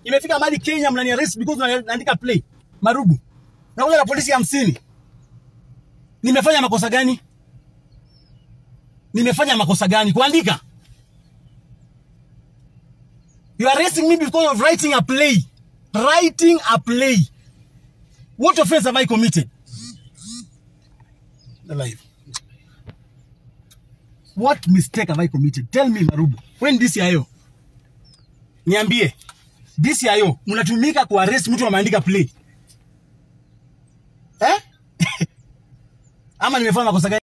Imefika mahali Kenya mnani arrest because naandika play. Marubu. Nakuja na polisi 50. Nimefanya makosa gani? Nimefanya makosa gani kuandika? You are arresting me because of writing a play. Writing a play. What offense have I committed? Alive. What mistake have I committed? Tell me, Marubu. When DCIO? Niambie. DCIO, mnatumika kuarrest mtu ameandika play. Eh? Ama nimefanya makosa gani?